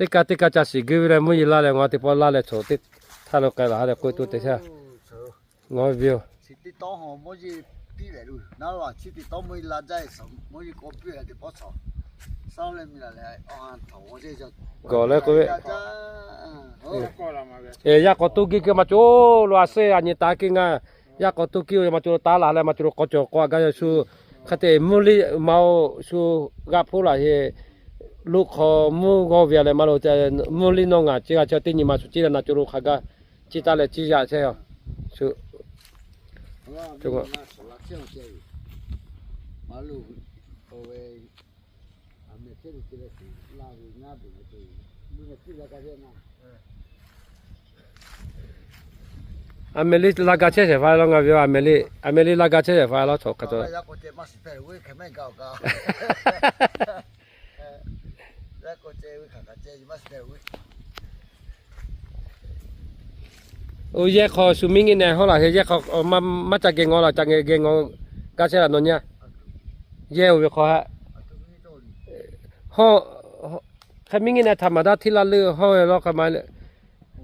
Teˇ kaˇ teˇ kaˇ ca shiˍ guiˇ ve leh mvuhˇ yeˬ laˇ leh ngaˬ teˇ pawˆ laˇ leh choˬ teˇ htaˇ lo k'ai laˬ ha leh k'oˆ tuˬ te shaˉ. Ngaˬ ve yoˬ. Gawˬ leh k'oˆ ve, yaˇ k'aw toˇ giˇ keu maˇ co lo a sehˉ a nyi taˍ kiˇ ngaˬ. Yaˇ k'aw toˇ kiˇ maˇ co lo taˍ laˬ leh maˇ co lo k'aw cawˬ k'aw a gaˇ yaˇ shu hk'e te mvuhˇ liˇ ma-o shu g'a hpoˆ laˬ heˆ. Lo hk'aw mvuhˇ g'awˇ ve a leh maˇ lo, mvuhˇ liˇ nawˇ ngaˬ ciˇ g'a chehˇ teˇ nyi ma shu ciˇ leh na co lo hk'a gaˇ ciˇ taˍ leh ciˇ yaꞈ chehˇ a shu. A meh liˇ laˇ gaˇ chehˇ shehˍ hpaˇ laˇ ngaˬ ve yoˬ. A meh liˇ laˇ gaˇ chehˇ shehˍ hpaˇ laˇ chaw hk'a taw. Oˇ yehˇ hk'aw shu miˇ ngiˇ neh hawˉ laˬ heˆ. Yehˇ hk'aw maˇ ca geh ngaw laˬ, ca geh ngaw gaˇ chehˇ laˬ nawˬ nyi a. Yehˇ oˇ ve hk'aw haˆ. Hk'e miˇ ngiˇ neh htaꞈ maˍ daˇ htiˇ laˇ leuˆ hawˉ ve lawˇ hk'e ma le.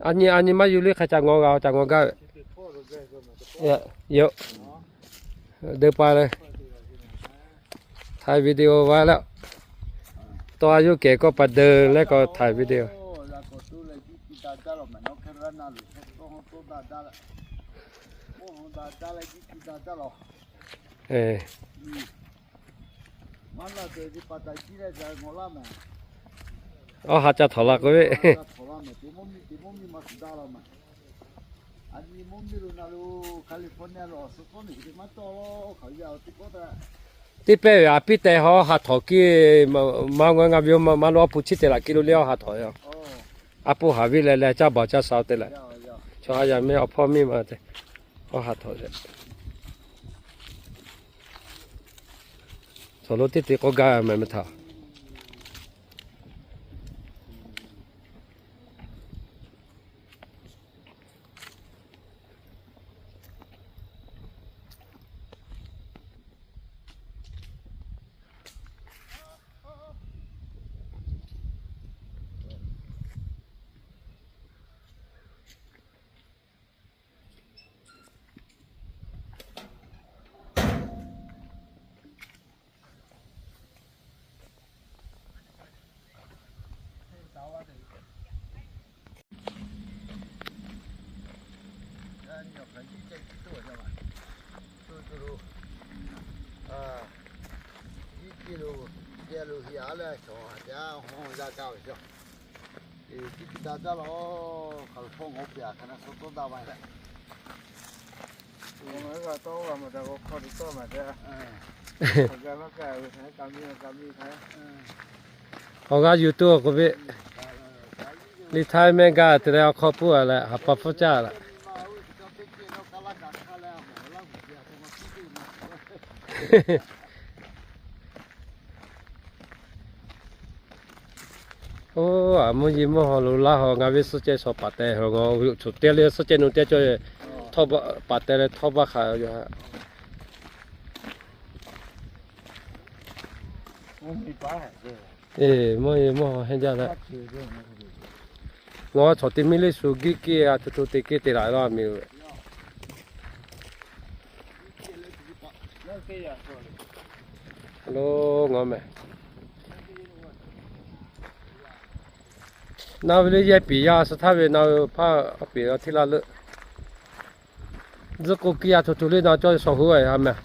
A nyi a nyi maˇ yuˬ liˇ hk'e ca ngaw g'a ca ngaw gaˇ ve yoˬ. Deu pa le. Htaiˍ video va leh, tawˇ a yawˇ kehˬ kawˇ pa deu leh k'awꞈ htaiˍ video. Awˬ ha ca htawnˍ la k'oˆ ve, teˇ pehˇ ve a piˇ teh hawˉ ha htawnˍ kiˇ, maˇ ngaˬ ve maˇ lo awˬ pu chiˇ te laˬ kiˇ lo le awˬ ha htawnˍ yoˬ. A pu haˍ viˉ leh leh caˇ baˬ caˇ sha te leh, chaw ha yaˇ mehˇ awˬ hpawˇ miˇ ma te, awˬ ha htawnˍ leh, chaw lo teˇ te k'oˆ gaˇ meh meh htaꞈ. Awˬ g'aˇ yuˬ tuˬ k'oˆ ve, liꞈ htaiˇ mehˆ gaˇ te leh awˬ hk'aw puˇ a leh ha pa hpfuhˇ caˇ laꞈ. Oˇ, a mvuhˇ yeˬ mvuhˇ haw lo laˇ haw ngaˬ ve suhˆ ceh shawˍ paˍ teh haw ngaˬ, choˬ te leh suhˆ ceh nu te cawˇ, paˍ teh leh htawˇ baˆ hk'aˬ yoˬ ha. Mvuhˇ yeˬ mvuhˇ haw hehnˇ jaˇ leh, ngaˬ chaw te miˇ liˇ shu giˇ kiˇ a htoꞈ htoꞈ te kiˇ te laˬ laˇ miˬ. Lo ngaˬ meh, na ve le yehˇ piˍ yaˇ suh htaˇ ve na ve hpaˇ a piˍ a htiˇ laˇ leuˆ. Zuhˆ k'o kiˇ a htoꞈ htoꞈ le na cawˇ shawˍ hu a meh.